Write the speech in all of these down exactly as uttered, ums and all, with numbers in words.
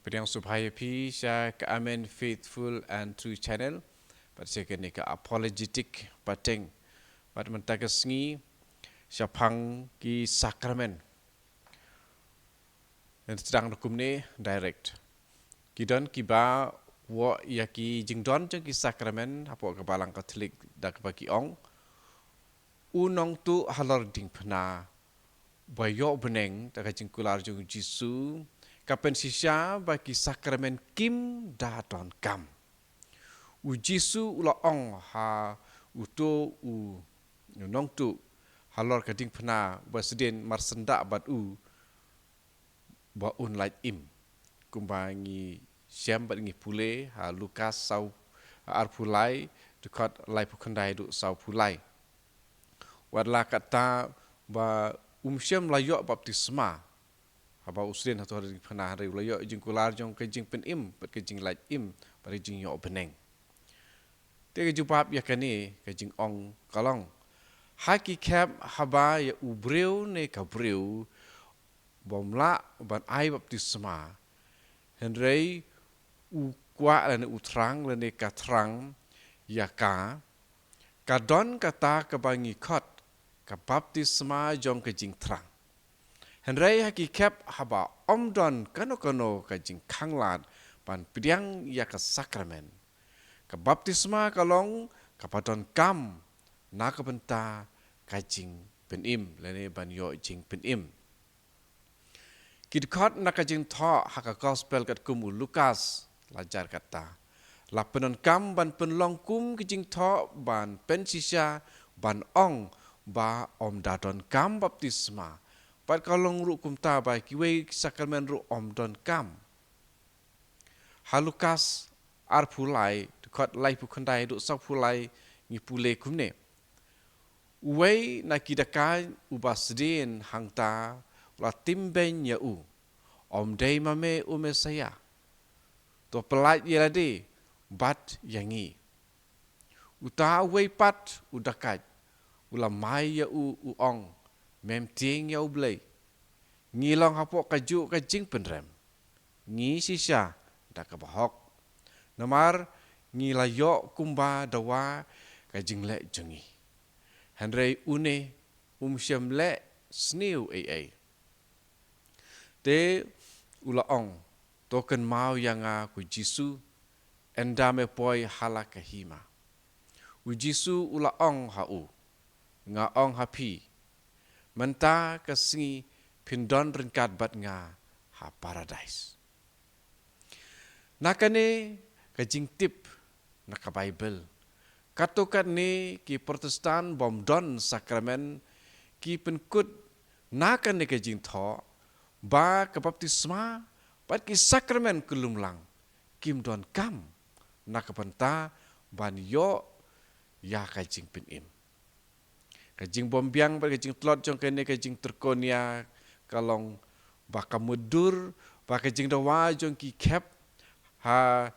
Pdiang sngewbha ïa phi sha ka Amen Faithful and True Channel. Bad sha kane ka Apologetic Pateng. Bad mynta ka sngi shaphang ki sakramen. Ngan sdang da kumne direct. Ki don kiba wad ïa ki jingdon jong ki sakramen hapoh ka Balang Katholik da kaba ki ong, u nongtuh halor diengphna ba ïoh bneng da ka jingkular jong u Jisu, ka pynshisha ba ki sakramen kim da donkam. U Jisu u la ong ha uto u nongtuh halor ka diengphna ba sdien mar syndah bad u ba un lait im. Kumba ngi shem bad ngi pule ha Lukas saw, arphew lai, dkhot laiphew khyndai haduh sawphew lai. Wat la katta ba um shym la ïoh baptisma haba u sdien hato ha diengphna, hynrei u la ïoh jingkular jong ka jingpynim bad ka jinglait im bad ka jingïoh bneng. Te ka jubab ïa kane ka jingong ka long, ha ki khep haba ïa u briew ne ka briew bym lah ban ai baptisma, hynrei u kwah lane u thrang lane ka thrang ïa ka, ka don kata kaba ngi khot ka baptisma jong ka jingthrang. Hynrei ha ki khep haba ym don kano kano ka jingkhanglad ban pdiang ïa ka sakramen, ka baptisma ka long kaba donkam na ka bynta ka jingpynim lane ban ïoh jingpynim. Ki dkhot na ka jingthoh ha ka Gospel katkum u Lukas la jar kata, la pyndonkam ban pynlong kum ki jingthoh ban pynshisha ban ong ba ym da donkam baptisma. Bad ka long ruh kumta ba kiwei ki sakramen ruh ym donkam. Ha Lukas arphew lai, dkhot laiphew khyndai haduh sawphew lai, ngi pule kumne: Uwei na ki dakaid uba sdien hangta u la timbeiñ ïa u, ym dei ma me u Messaïah? To pyllait ïa lade bad ïa ngi. Uta uwei pat u dakaid u la mai ïa u, u ong, mem tieng ïa U Blei. Ngi long hapoh kajuh ka jingpynrem. Ngi shisha da kaba hok, namar ngi la ïoh kumba dawa ka jingleh jong ngi. Hynrei une um shym leh sniew ei ei. Te u la ong, to kynmaw ïa nga ko Jisu, ynda me poi ha la ka hima. U Jisu u la ong ha u, nga ong ha phi, mynta ka sngi phin don ryngkat bad nga ha Paradais. Na kane ka jingtip na ka Baibl, katto katne ki Protestant bym don sakramen ki pynkut na kane ka jingthoh ba ka baptisma bad ki sakramen kyllum lang kim donkam na ka bynta ban ïoh ïa ka jingpynim. Ka jingbymbiang bad ka jingtlot jong kane ka jingtyrkon ïa ka long ba ka mutdur ba ka jingdawa jong ki khep ha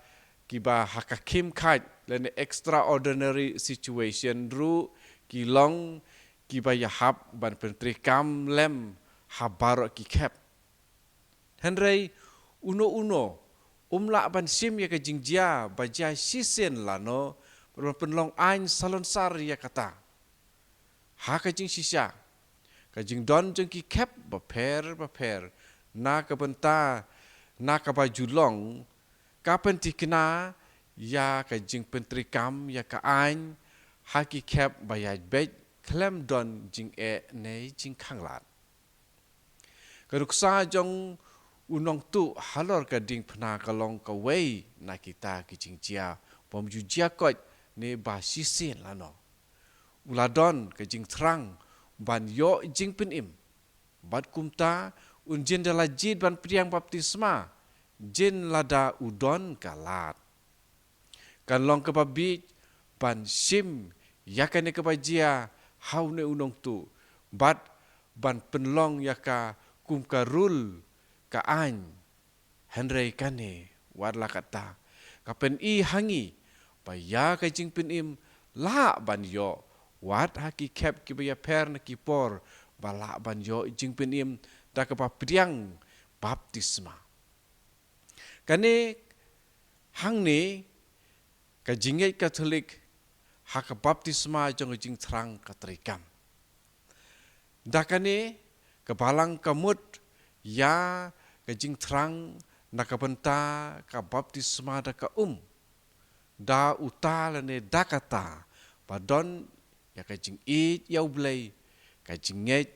kiba ha ka khim khat lane extraordinary situation ruh ki long kiba ïahap ban pyntreikam lem ha baroh ki khep. Hynrei uno uno um lah ban shim ïa ka jingjia ba jia shisien lano, ban pynlong aiñ salonsar ïa kata. Ha ka jingshisha, ka jingdon jong ki khep bapher bapher na ka bynta na kaba ju long ka pynthikna ïa ka jingpyntreikam ïa ka aiñ ha ki khep ba ïaid beit khlem don jingeh ne jingkhanglad. Ka nuksa jong u nongtuh halor ka diengphna ka long kawei na kita ki jingjia bym ju jia koit ne ba shisien lano. U la don ka jingthrang ban ïoh jingpynim. Bad kumta un jin da la jied ban pdiang baptisma jin lada u don ka lad. Kan long kaba bieit ban shim ïa kane kaba jia ha une u nongtuh bad ban pynlong ïa ka kum ka rul ka aiñ. Hynrei kane wat la katta ka pyni ha ngi ba ïa ka jingpynim lah ban ïoh wat ha ki khep kiba ïapher na ki por ba lah ban ïoh jingpynim da kaba pdiang baptisma. Kane hangne ka jingngeit Katholik ha ka baptisma jong ka jingthrang ka treikam. Da kane ka Balang ka mut ïa ka jingthrang na ka bynta ka baptisma da ka um. Da uta lane da kata ba don ïa ka jingïeit ïa U Blei, ka jingngeit,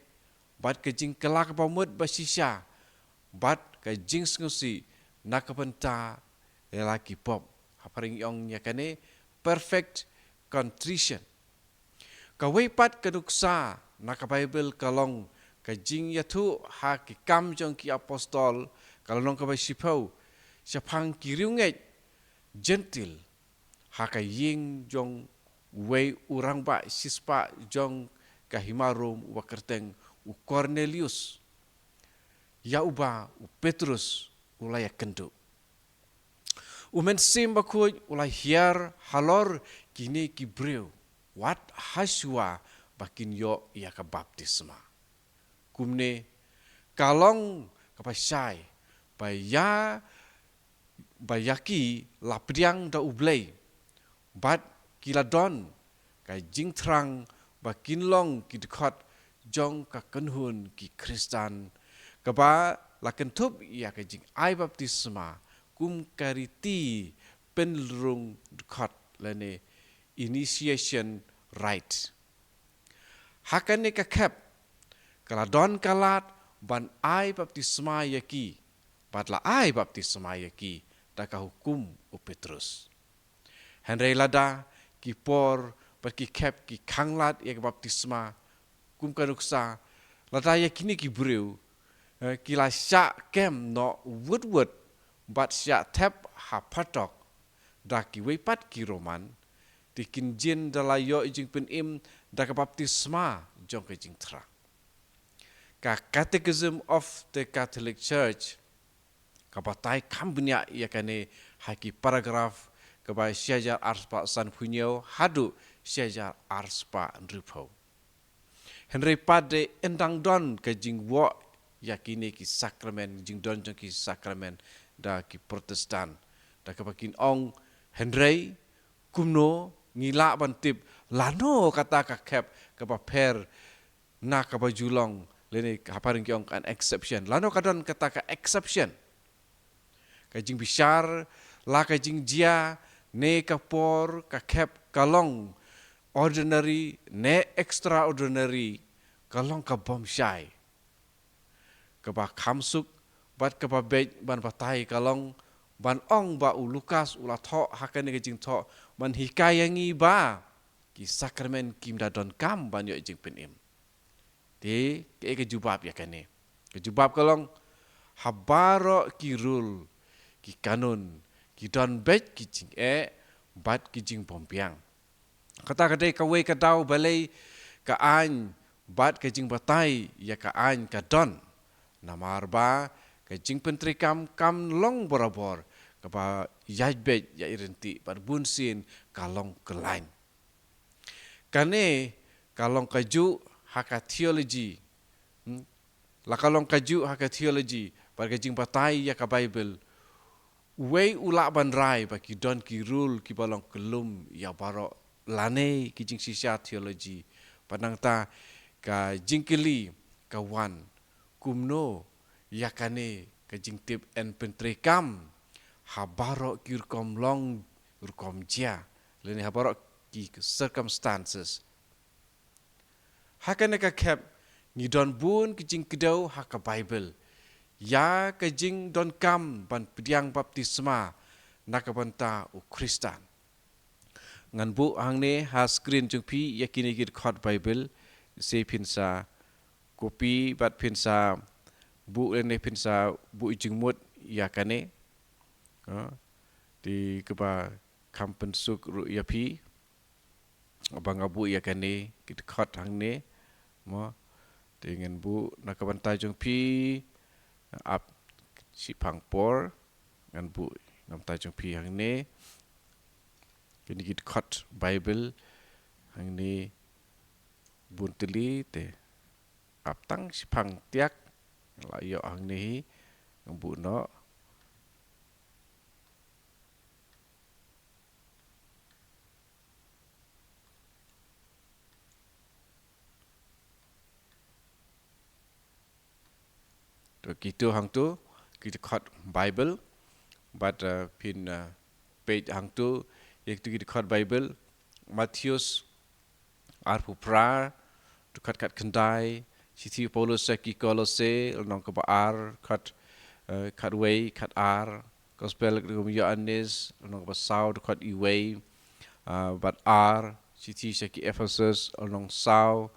bad ka jingkylla kaba mut ba shisha, bad ka jingsngewsih na ka bynta la ki pop. Ha phareng ong ïa kane perfect contrition. Kawei pat ka nuksa na ka Baibl ka long ka jingïathuh ha ki Kam jong ki Apostol, ka lynnong kaba shiphew, shaphang ki riewngeit Jentil ha ka ïing jong uwei u rangbah shispah jong ka hima Rom uba kyrteng u Kornelius, ïa uba u Petrus u la ïakynduh. U Mynsiem Bakhuid u la hiar halor kine ki briew wat hashwa ba kin ïoh ïa ka baptisma. Kumne ka long kaba shai ba ïa, ba ïa ki la pdiang da U Blei, bad ki la don ka jingthrang ba kin long ki dkhot jong ka kynhun ki Khristan, kaba la kynthup ïa ka jingai baptisma kum ka riti pynrung dkhot lane initiation rite. Ha kane ka khep ka la don ka lad ban ai baptisma ïa ki, bad la ai baptisma ïa ki da ka hukum u Petrus. Hynrei lada ki por bad ki khep ki khanglad ïa ka baptisma kum ka nuksa, lada ïa kine ki briew, eh, ki la shah kem noh wut wut bad shah thep ha phatok da kiwei pat ki Roman, te kin jin da la ïoh jingpynim da ka baptisma jong ka jingthrang. Ka Catechism of the Catholic Church ka batai kham bniah ïa kane ha ki paragraph kaba shi hajar arspah sanphew hynñiew haduh shi hajar arspah hynriewphew. Hynrei pat de ym dang don ka jingwoh ïa kine ki sakramen, jingdon jong ki sakramen da ki Protestant. Da kaba kin ong, hynrei kumno ngi lah ban tip lano kata ka khep kaba pher na kaba ju long, lane ha phareng ki ong an exception. Lano ka don kata ka exception? Ka jingbishar la ka jingjia ne ka por ka khep ka long ordinary ne extraordinary, ka long ka bym shai. Kaba kham suk bad kaba beit ban batai ka long ban ong ba u Lukas u la thoh ha kane ka jingthoh ban hikai ïa ngi ba ki sakramen kim da donkam ban ïoh jingpynim. Te kaei ka jubab ïa kane? Ka jubab ka long, ha baroh ki rul, ki kanun, ki don beit ki jingeh bad ki jingbymbiang. Kata ka dei kawei ka daw balei ka aiñ bad ka jingbatai ïa ka aiñ ka don. Namar ba ka jingpyntreikam kam long borabor, kaba ïaid beit ïaid ryntih bad bunsien ka long kyllaiñ. Kane ka long kajuh ha ka theology. Hmm? La ka long kajuh ha ka theology bad ka jingbatai ïa ka Baibl. Uwei u lah ban rai ba ki don ki rul kiba long kyllum ïa baroh lane ki jingshisha theology. Bad nangta ka jingkylli ka wan, kumno ïa kane ka jingtip yn pyntreikam ha baroh ki rukom long rukom jia, lane ha baroh ki circumstances? Ha kane ka khep ngi don bun ki jingkdew ha ka Baibl ïa ka jingdonkam ban pdiang baptisma na ka bynta u Khristan. Ngan buh hangne ha screen jong phi ïa kine ki dkhot Baibl, se phin sa copy bad phin sa buh lane phin sa buh jingmut ïa kane. Ha? Te kaba kham pynsuk ruh ïa phi ba nga buh ïa kane ki dkhot hangne, mo. Te ngan buh na ka bynta jong phi, ap shipang por ngan buh na bynta jong phi hangne. Kine ki dkhot Baibl hangne bun tylli te ap tang shipang tiak. La ïoh hangne hi, ngan buh noh. To kito hangto ki dkhot Bible, bad, eh, phin, eh, peit hangto ïa kito ki dkhot Bible, Mathaios arphew phra, dkhot khatkhyndai, Shithi Paulus sha ki Kolose, lynnong kaba ar, dkhot, eh, khatwei, khatar, Gospel u Ïoannis, lynnong kaba saw, dkhot wei, eh, bad ar, Shithi sha ki Ephesus, lynnong saw,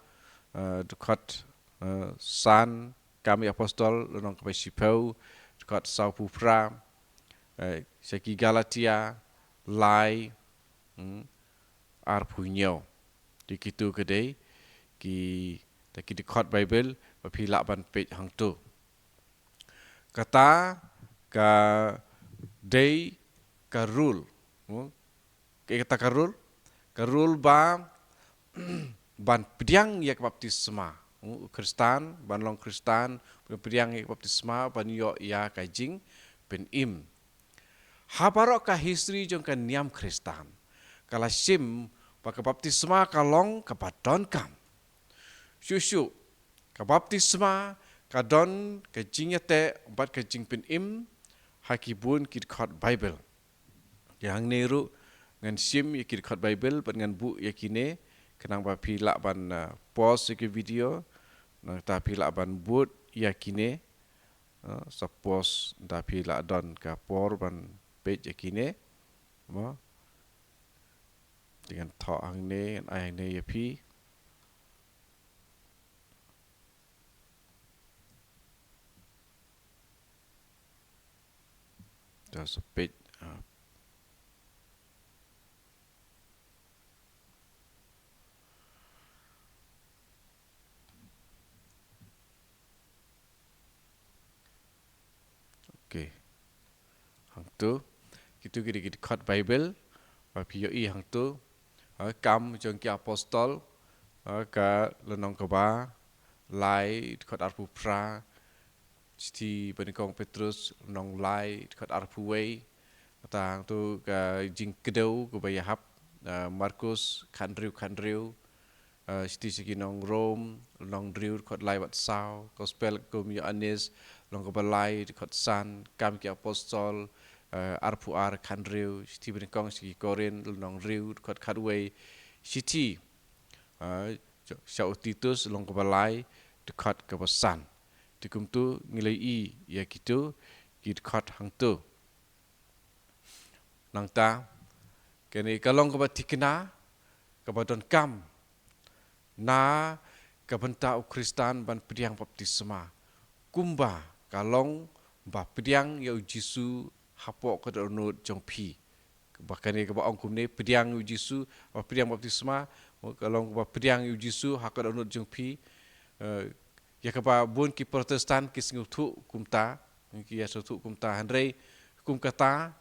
eh, dkhot, eh, san, Kam ki Apostol, lynnong kaba shiphew, dkhot sawphew phra, eh, sha ki Galatia, lai, hmm, arphew hynñiew. Te kito ki dei kita ki dkhot Bible ba phi lah ban peit hangto. Kata ka dei ka rule. Hmm? Kaei kata ka rule? Ka rule ba ban pdiang ïa ka baptisma. Hmm? U Khristan, ban long Khristan, ban pdiang ïa ka baptisma, ban ïoh ïa ka jingpynim. Ha baroh ka history jong ka niam Khristan, ka la shim ba ka baptisma ka long kaba donkam. Shuh shuh, ka baptisma ka don ka jingïateh bad ka jingpynim ha ki bun ki dkhot Bible. Te hangne ruh ngan shim ïa ki dkhot Bible bad ngan buh ïa kine, khnang ba phi lah ban, uh, pause ïa ki video, nangta phi lah ban bud ïa kine. Uh, suppose da phi lah don ka por ban peit ïa kine, mo. Te ngan thoh hangne, ngan ai hangne ïa phi. Da sa peit, uh, Okay. Hangto. Kito ki dei ki dkhot Bible ba phi ïohi hangto. Ha, Kam jong ki Apostol, ha, ka lynnong kaba lai, dkhot arphew phra. Shithi banyngkong Petrus, lynnong lai, dkhot arphew wei. Kata hangto ka jingkdew kaba ïahap, ah, Markus, khathynriew, khathynriew. Ah, Shithi sha ki nong Rom, lynnong hynriew, dkhot lai bad saw, Gospel u Ïoannis, lynnong kaba lai, dkhot san, Kam ki Apostol, ah, arphew ar, khathynriew, Shithi banyngkong sha ki Korinth, lynnong hynriew, dkhot khatwei, Shithi, ah, sha u Titus, lynnong kaba lai, dkhot kaba san. Te kumto ngi la ïohi ïa kito ki dkhot hangto. Nangta, kane ka long kaba thikna, kaba donkam na ka bynta u Khristan ban pdiang baptisma, kumba ka long ba pdiang ïa u Jisu hapoh ka dohnud jong phi. Ba kane kaba ong kumne, pdiang ïa u Jisu, ba pdiang baptisma, ka long ba pdiang ïa u Jisu ha ka dohnud jong phi. Eh, ïa kaba bun ki Protestant ki sngewthuh kumta, ki ïa sngewthuh kumta, hynrei kum kata,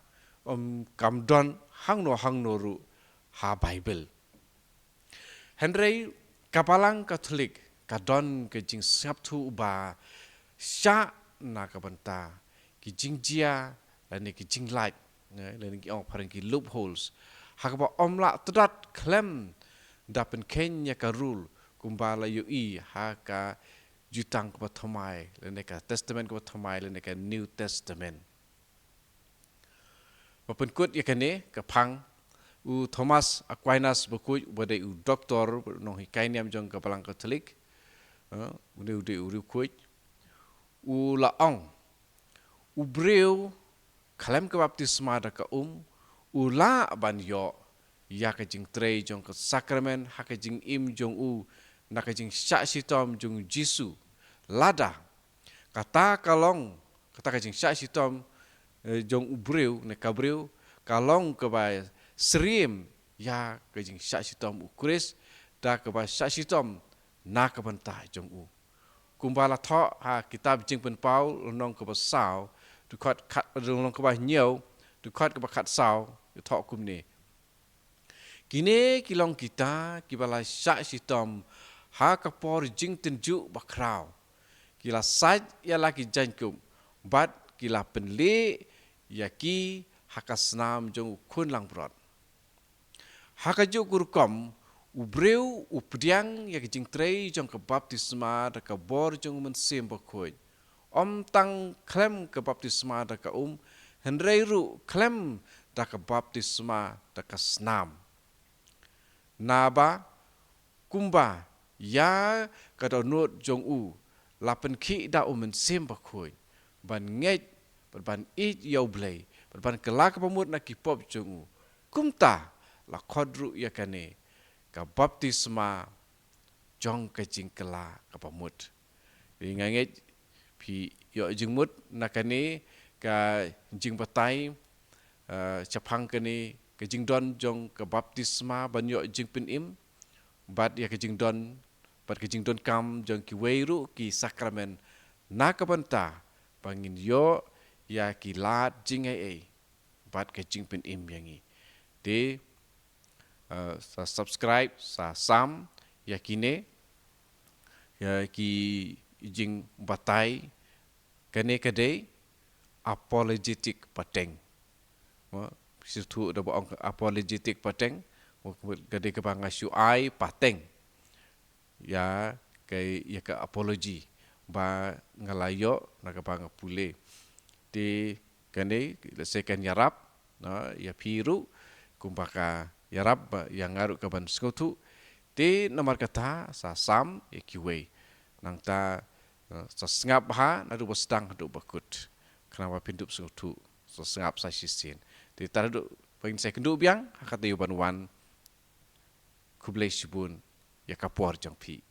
um, kam don hangno hangno ruh ha Bible. Hynrei ka Balang Katholik ka don ka jingsngewthuh ba shah na ka bynta ki jingjia lane ki jinglait, eh, lane ki ong phareng ki loopholes, ha kaba ym lah tdot khlem da pynkheiñ ïa ka rule, kumba la ïohi ha ka Jutang kaba Thymmai lane ka Testament kaba Thymmai lane ka New Testament. Ba pynkut ïa kane ka phang, u Thomas Aquinas bakhuid, uba dei u doktor, nonghikai niam jong ka Balang Katholik, eh, une u dei u riewkhuid, u la ong, u briew khlem ka baptisma da ka um, u lah ban ïoh ïa ka jingtrei jong ka sakramen ha ka jingim jong u, na ka jingshah shitom jong u Jisu. Lada kata ka long, kata ka jingshah shitom, eh, jong u briew, ne ka briew, ka long kaba syriem ïa ka jingshah shitom u Khrist, da kaba shah shitom na ka bynta jong u. Kumba la thoh ha kitab Jingpynpaw, lynnong kaba saw, dkhot khat, lynnong kaba hynñiew, dkhot kaba khatsaw, thoh kumne. Kine ki long kita kiba la shah shitom ha ka por jingtynjuh bakhraw. Ki la sait ïa la ki jaiñkup, bad ki la pynlih ïa ki ha ka snam jong u khun langbrot. Ha kajuh ka rukom, u briew u pdiang ïa ka jingtrei jong ka baptisma da ka bor jong u Mynsiem Bakhuid. ym tang khlem ka baptisma da ka um, hynrei ruh khlem da ka baptisma da ka snam. Naba kumba ïa ka dohnud jong u la pynkhih da u Mynsiem Bakhuid ban ngeit bad ban ïeit ïa U Blei bad ban kylla ka bamut na ki pop jong u, kumta la khot ruh ïa kane ka baptisma jong ka jingkylla ka bamut. Te nga ngeit phi ïoh jingmut na kane ka jingbatai, eh, shaphang kane ka jingdon jong ka baptisma ban ïoh jingpynim bad ïa ka jingdon bad ka jingdonkam jong kiwei ruh ki sakramen na ka bynta ba ngin ïoh ïa ki lad jingai ei bad ka jingpynim ïa ngi. Te, eh, sa subscribe, sa sam ïa kine, ïa ki jingbatai. Kane ka dei apologetic pateng. Mo, sngewthuh da ba ong apologetic pateng, mo, ka dei kaba nga shu ai pateng ïa ka, ïa ka apology ba nga la ïoh na kaba nga pule. Te kane, let's say, kan ïarap, no, ïa phi ruh kumba ka ïarap ba ïa nga ruh ka ban sngewthuh. Te namar kata sa sam ïa kiwei. Nangta, no, sa sngap bha naduh ba sdang haduh ba kut. Khnang ba phin dup sngewthuh, sa sngap sa shisien. Te tad haduh ba ngin sa ïakynduh biang ha ka taïew ban wan. Khublei shibun ïa ka por jong phi.